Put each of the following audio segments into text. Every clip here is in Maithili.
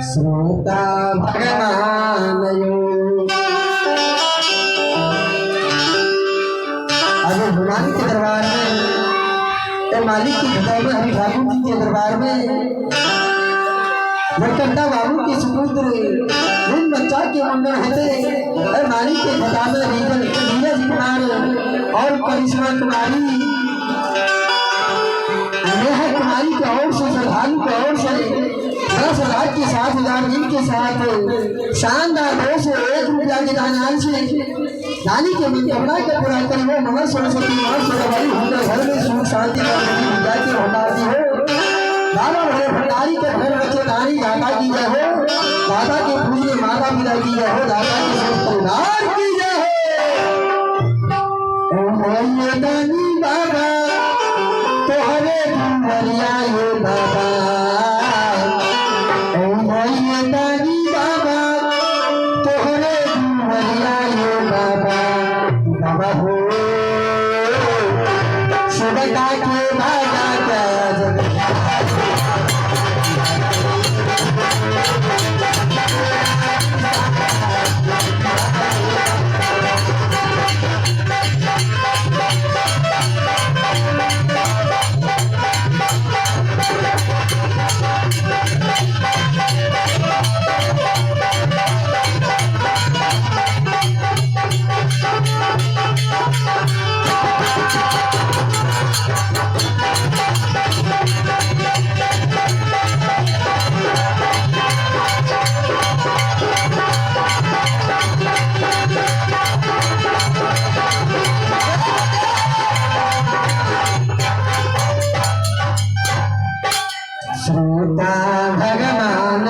श्रोता भगवान यो। अरे मालिक के दरबार में, ए मालिक की खता में, हरि ठाकुर जी के दरबार में मरकंडा बाबू के सुपुत्र जिन बच्चा के मुंडन होते, ए मालिक के खता में नीरज कुमार और करिश्मा कुमारी, नेहा कुमारी के ओर से, श्रद्धालु के ओर से 10,000 के 7,000 के साथ शानदार 201 रुपया के दान से नानी के मनोकामना के पूरा करी हो। मना सरस्वती मां सदाबरी हुनकर घर में सुख शांति और विद्या के भंडार दी हो। बाबा भोले भंडारी के घर बच्चे दानी दाता की जय हो, दाता के पूजने माता पिता की जय हो, दाता के सब परिवार की जय हो। ओ दानी बाबा तोहरे दुआरिया ये बाबा, ओ दानी बाबा तोहरे दुआरिया ये बाबा, बाबा हो सबका के भागा का जग। श्रोता भगवान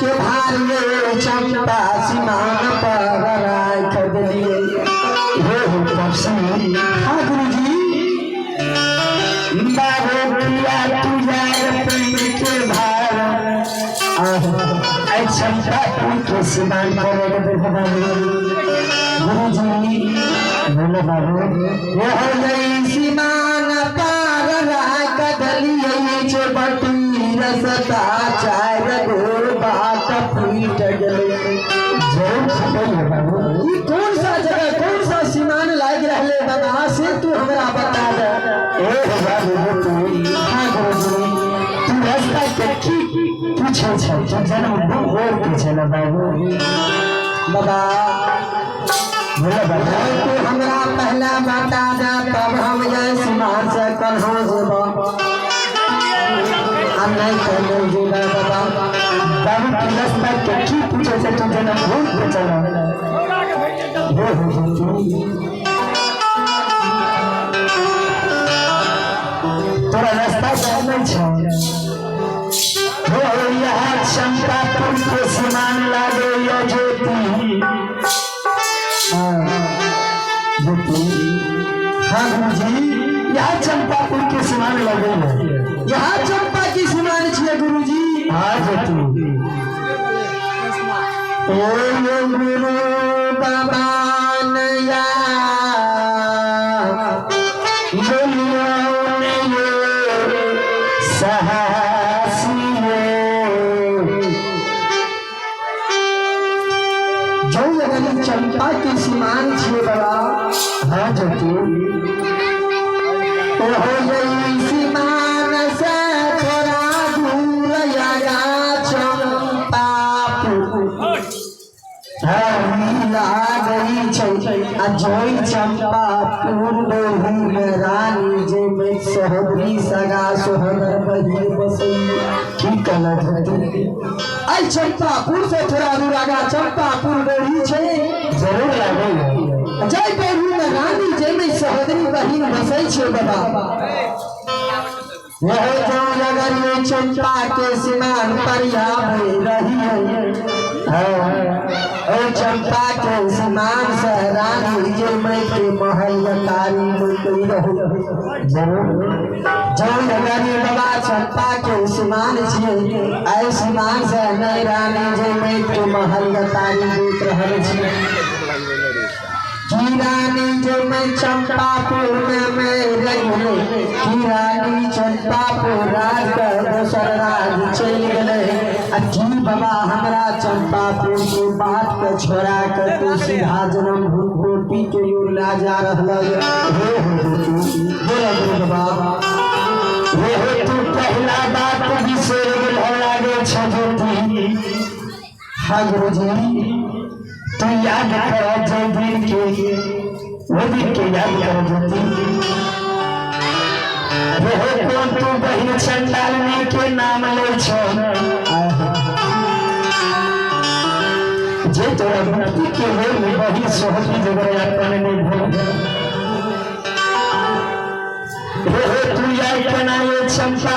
के भार चंपा सीमान पर राख दिए हो हो। हाँ गुरुजी, बाबू पिया तुझार प्रेम के भार आई चंपा के सीमान पर। गुरुजी बोले बाबू वो हो गई सीमान पार राख दलिए छे बटी रसता चार गोर बात पीट गले। जरूर खबर है बाबू, ये कौन सा जगह कौन सा सीमान लाग रहले बाबा से तू हमरा बता दे। ए बाबू तू, हाँ गुरुजी, तू रास्ता के की पूछे छे, तू जन्म और पूछे ना बाबू। बाबा बोले बाबा तू हमरा पहला बता दे तब हम जय सीमान से कन्हो जेबो, आ नहीं कन्हो जेबा बाबा। बाबू तू रास्ता के की पूछे छे, तू जन्म और पूछे ना हो हो। तोरा रास्ता जानै छौ हो, यहाँ चंपापुर के सीमान लागे या ज्योति। हाँ ज्योति, हाँ गुरुजी, यहाँ चंपापुर के सीमान लगे है, यहाँ चंपा की सीमान छिए गुरुजी। हाँ ज्योति, ओ गुरु बाबा नया बोलियो साहसिए जो अगर चंपा के सीमान छिए बाबा। हाँ ज्योति, ओ हो गई सीमान से थोड़ा दूर आगा चंपापुर लागई छै आ जोई चंपापुर डोही में रानी जे में सोहदरी सगा सोहदर बहिन बसई। की कहला धरती, आई चंपापुर से थोड़ा दूर आगा चंपापुर डोही छै, जरूर लागै। जय डोही में रानी जे में सोहदरी बहिन बसई छै बाबा। यह जो अगर ये चंपा के सीमान पर आवे रही है, ओ चंपा के सीमान से रानी जे मैं के महल तारी में कोई रहो। जरूर। जो अगर ये बाबा चंपा के सीमान छिए, ऐ सीमान से नहीं रानी जे मैं के महल तारी देख रहल छिए की रानी जो मैं चंपापुर में मैं रही, की रानी चंपापुर राज कर दोसर राज चलि गेलै आ की बाबा हमरा चंपापुर के बाट के छोड़ा के तू सीधा जन्म भूमि के ओर ला जा रहल। हे हो बोला गुरु बाबा। हे हो, तू पहला बात बिसरि गेल लागे छ ज्योति। हाँ गुरुजी। तू याद कर जे दिन के, वो दिन के याद कर ज्योति। हे हो, कोन तू बहिन चंडालनी के नाम ले छ जे तोरा मुक्ति के लेल बहिन सोहती जगह अपन नहीं भेल। हे हो, तू याद बनाए चंपा